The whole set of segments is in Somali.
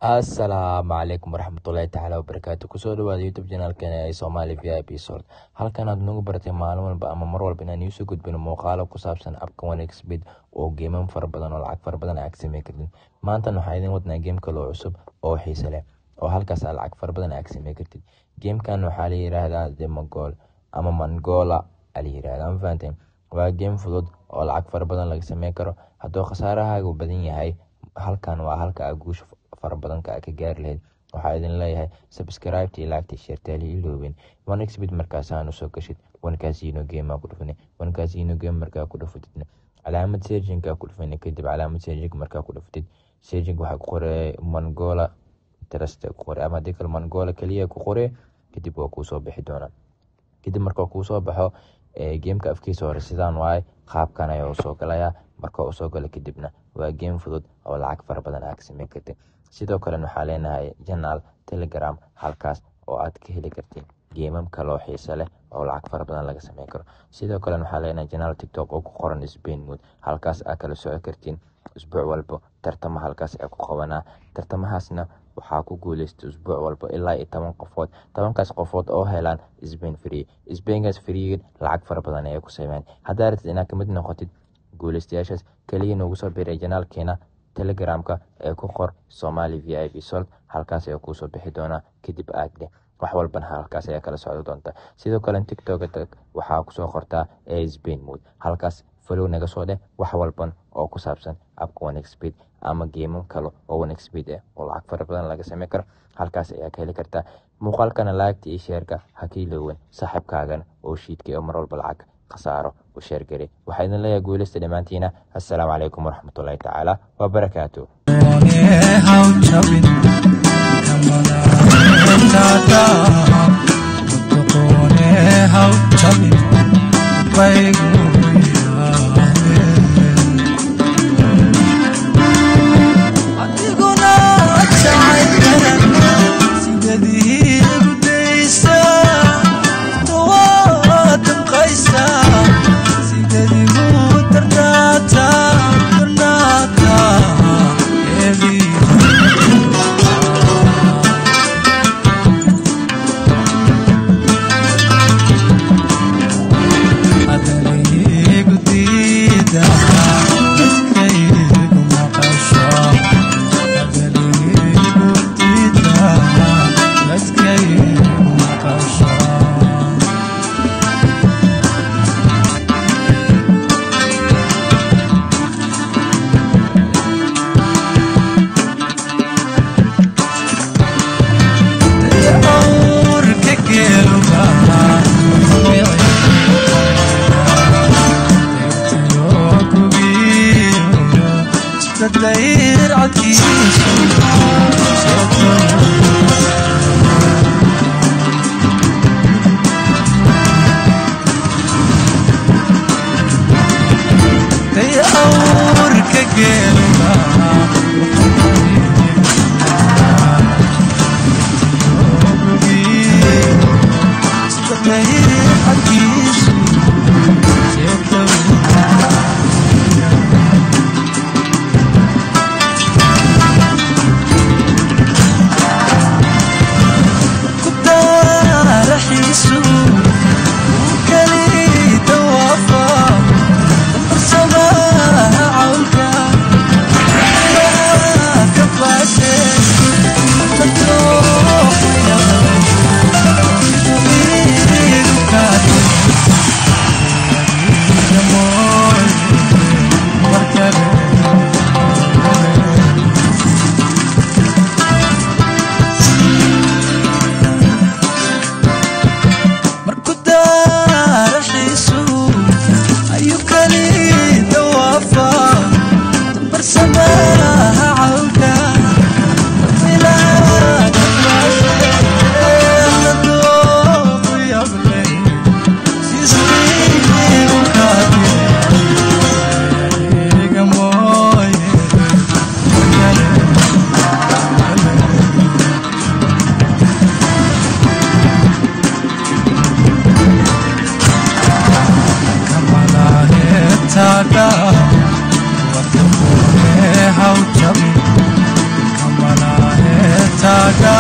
Assalaamu calaykum waraxmatullaahi tacaala wabarakaatu. Kusoo dhawaada YouTube channelkeena ee Somali VIP Sort. Halkan aad nagu baratay maalin walba ama mar walba inaan iisoo gudbino muuqaalo ku saabsan appka 1xBet oo geemam fara badan oo lacag fara badan aad sameyn kartid. Maantan waxaa idin wadnaa game kale oo cusub oo xiise leh oo halkaas aad lacag fara badan aad sameyn kartid. Gamekan waxaa la yiraahdaa The Mongol ama Mongola la yiraahdaa, ma fahanteen? Waa game fudud oo lacag fara badan laga sameyn karo. Hadduu khasaarahaagu badan yahay, halkan waa halka aad guusha fara badan ka gaari lahayd. Waxaa idin leeyahay subscribe iyo like, share taali iloobin. 1xBet markaas aan usoo gashid, one casino game aa ku dhufani. One casino game markaa ku dhufatidna, calaamad searching ku dhufani. Kadib calaamad searching markaa ku dhufatid, searching waxaa ku qoray Mongola Trust ku qoray, ama haddii kale Mongola kaliya ku qoray. Kadib waa kuusoo bixi doonaa. Kadib marka kuusoo baxo gameka, afkiisa hore sidaan waaye, qaabkan ayaa usoo galayaa. Marka usoo galo kadibna, waa game fudud oo lacag fara badan aad ka sameyn kartid. Sidoo kalena waxaa leenahay channel Telegram, halkaas oo aad ka heli kartid geemam kaloo xiise leh oo lacag fara badan laga sameyn karo. Sidoo kalena waxaa leenahay channel TikTok oo ku qoran Spain Mood, halkaas aad kala socon kartiin usbuuc walbo tartama halkaas ay ku qabanaa. Tartamahaasna waxaa ku guuleysta usbuuc walba ilaa iyo 10 qofood. 10kaas qofood oo helaan spin free. Spinkaas free lacag fara badan ayay ku sameeyaan. Haddaa rabtid inaad kamid noqotid guuleystayaashaas, kaliya noogu soo biiray channelkeena Telegramka ee ku qor Somali VIP Salt. Halkaas ayaa kuusoo bixi doonaa. Kadib aad dheh, wax walbana halkaas ayaa kala socda doonta. Sidoo kale TikTok waxaa kusoo qortaa Spain Mood, halkaas follow naga soo dheh. Wax walban oo ku saabsan appka 1xBet ama geemam kale oo 1xBet ah oo lacag fara badan laga sameyn karo, halkaas ayaa ka heli kartaa. Muuqaalkana like iyo shareka ha ka iloowan, saaxiibkaagana oo shiidka oo mar walba lacag khasaaro u share gari. Waxaa idin leeyahay guuleysta dhammaantiina. Assalaamu calaykum waraxmatullaahi tacaala wabarakaatu. Haw jabin kamadatada mutuqoone, haw jabin baygu yaahdeen. Adiguna jacaylkanan sideed iigu daysaa? Waad damqaysaa, sideed igu darnaataa darnaataa eediigu. Kabin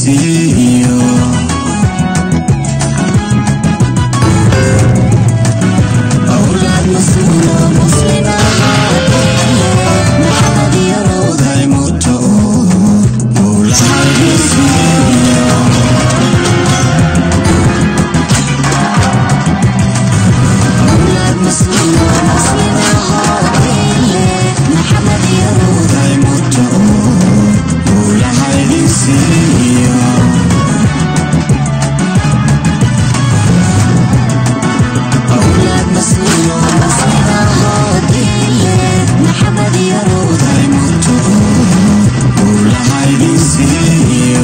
Siiyo. أولاد مسلمة مسلمة محمد يرود Daymuto guulaha siiyo. أولاد مسلمة مسلمة محمد يرود Daymuto guulaha siiyo. أولاد مسلمة مسلمة محمد يرود Daymuto guulaha siiyo.